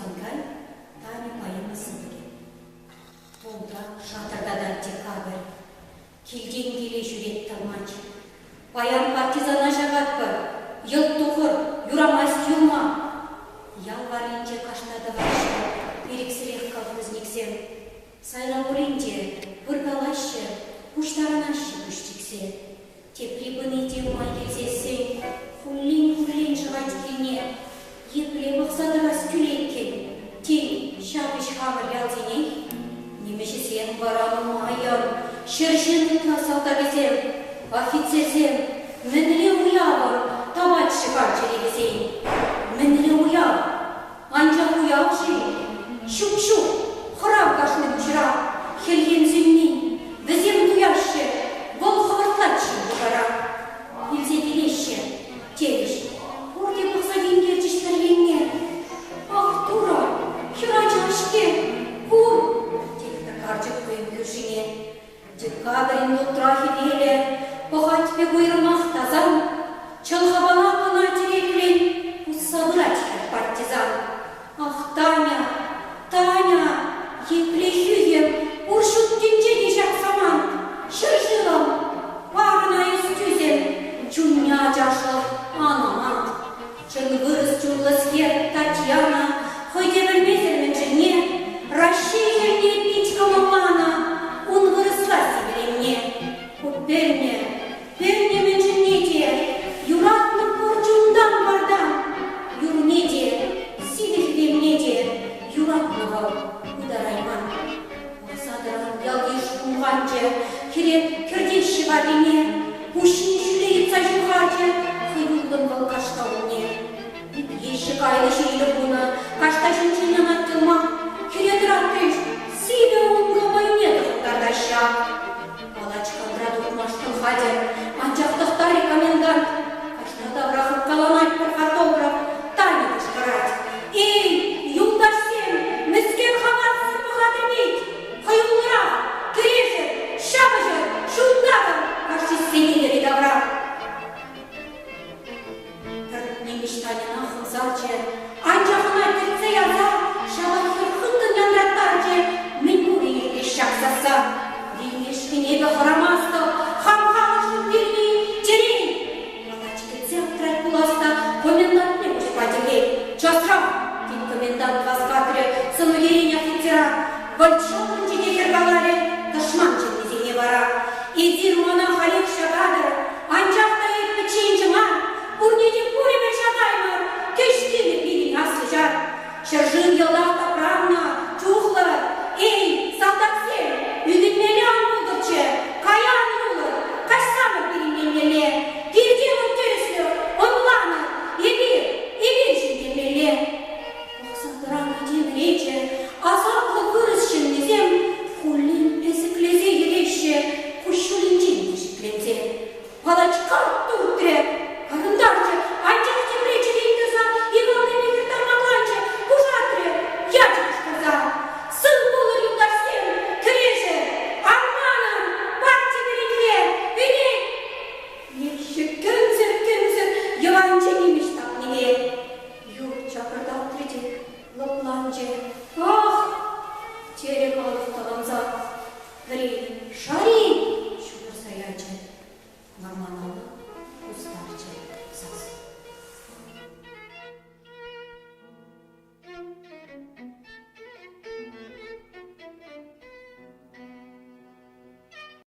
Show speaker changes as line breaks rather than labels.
Хусанкай Таня поэма сыпӑкӗ. Тулта шатӑртатать декабрь. Килтен киле ҫӳрет тӑлмач. Паян партизана ҫакатпӑр. Йӑлт тухӑр, юрамасть юлма. Ял варринче кашта тӑваҫҫӗ ирӗксӗрех колхозниксем. Сайра пулин те пыркалаҫҫӗ, пуҫтарӑнаҫҫӗ пуҫ чиксе. Тепри пыни те май килсессӗн хуллен-хуллен шӑвать килне. Епле пӑхса тӑрас тӳлеккӗн, тен, ҫапӗҫ хамӑр ялсенех? Нимӗҫӗсем вара нумайӑн, 100 ҫын ытла салтакӗсем, офицерсем. Мӗнле уявӑн тавать-ши чӗри вӗсен? Мӗнле уяв? Анчах уяв-ши? Ҫук-ҫук, хӑрав кашни пуҫра, хӗлхем сӳнмен, вӗсем туяҫҫӗ, вӑл хӑвӑртлать-ши пушара? Илсе килеҫҫӗ, терӗҫ. Пурте пӑхса тинкерчӗҫ пӗр енне. Ах, Турӑ, хӗрача-ҫке, ку, тет пӗр карчӑк хӑйӗн кӳршине. Декабрӗн лутра хӗвелӗ пӑхать пек уйрӑмах тасан, чӑлхапала кӑна тӗреклӗн пусса пырать хӗр партизан. Ах, Таня, Таня, епле хӳхӗм пур ҫут тӗнче те ҫак самант, ҫӗршывӑм, пар ӑна эс тӳсӗм, чунне ачашлӑх ан амант. Чӑн вырӑс чунлӑскер Татьяна хӑй те пӗлмесӗр мӗншӗнне Раҫҫей хӗрне пит кӑмӑлланӑ, ун вырӑсла сивӗленне. Ку пӗлнӗ, пӗлнӗ мӗншӗнне те, юратнӑ пур чунтан-вартан, юрне те, сивӗ хӗвелне те юратнӑ вӑл ытарайман. Пӑхса тӑран ял-йыш хумханчӗ, хӗре кӗртеҫҫӗ варрине, пуҫне ҫӳле йӑтса ҫывхарчӗ хӑюллӑн вӑл кашта умне. Итлеҫҫӗ кайнӑ ҫиллӗ хунӑ, кашта ҫинчен анать тӑма, хӗре тӑратрӗҫ, сивӗ ункӑ мӑйне тӑхӑнтартаҫҫӗ ак. Палач кантра тухмашкӑн хатӗр, анчах тӑхтарӗ комендант. Кашта тавра хыпкаланать пӗр фотограф, Таня кӑшкӑрать. Эй, юлташсем, мӗскер хавассӑр пӑхатӑр пит? Хӑюллӑрах, кӗрешӗр, ҫапӑҫӑр, ҫунтарӑр фашистсене йӗри-тавра. Пӗр нимӗҫ Таньӑна хӑмсарчӗ, анчах ӑна тӗртсе ярса ҫавах хӗр хыттӑн янраттарчӗ, мӗнпурӗ иртӗҫ ҫак сасса. Вилмешкӗн эпӗ хӑрамастӑп, хам халӑхшӑн вилни телей. Палач кӗтсе аптрать пулас та комендантне куҫпа тӗкет. Часрах, тет комендант васкатрӗ сӑн ӳкерен офицера. Вӑльчонок.